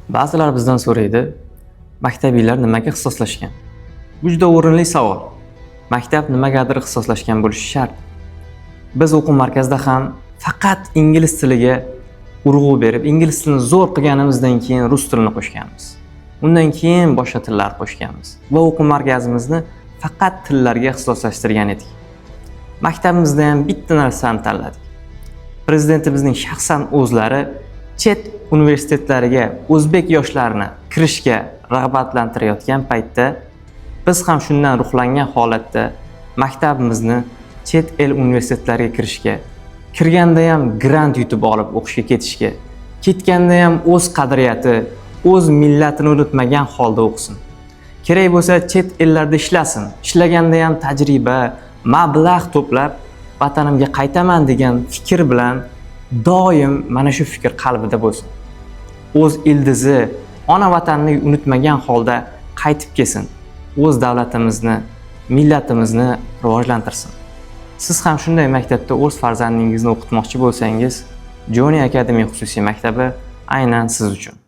Ba'zilar bizdan so'raydi, maktabiylar nimaga ixtisoslashgan? Bu juda o'rinli savol. Maktab nimagadir ixtisoslashgan bo'lishi shart. Biz o'quv markazida ham faqat ingliz tiliga urg'u berib, ingliz tilini zo'r qilganimizdan keyin rus tilini qo'shganmiz. Undan keyin boshqa tillar qo'shganmiz va o'quv markazimizni faqat tillarga ixtisoslashtirgan edik. Maktabimizda ham bitta narsani tanladik. Prezidentimizning shaxsan o'zlari chet universitetlariga o'zbek yoshlarini kirishga rag'batlantirayotgan paytda biz ham shundan ruhlangan holatda maktabimizni chet el universitetlariga kirishga, kirganda ham grant yutib olib o'qishga ketishga, ketganda ham o'z qadriyati, o'z millatini unutmagan holda o'qisin. Kerak bo'lsa, chet ellarda ishlasin. Ishlaganda ham tajriba, mablag' to'plab vatanimga qaytaman degan fikr bilan doim mana shu fikr qalbida bo'lsin. O'z ildizi, ona vatanini unutmagan holda qaytib kelsin. O'z davlatimizni, millatimizni rivojlantirsin. Siz ham shunday maktabda o'z farzandingizni o'qitmoqchi bo'lsangiz, Joni Academy xususiy maktabi aynan siz uchun.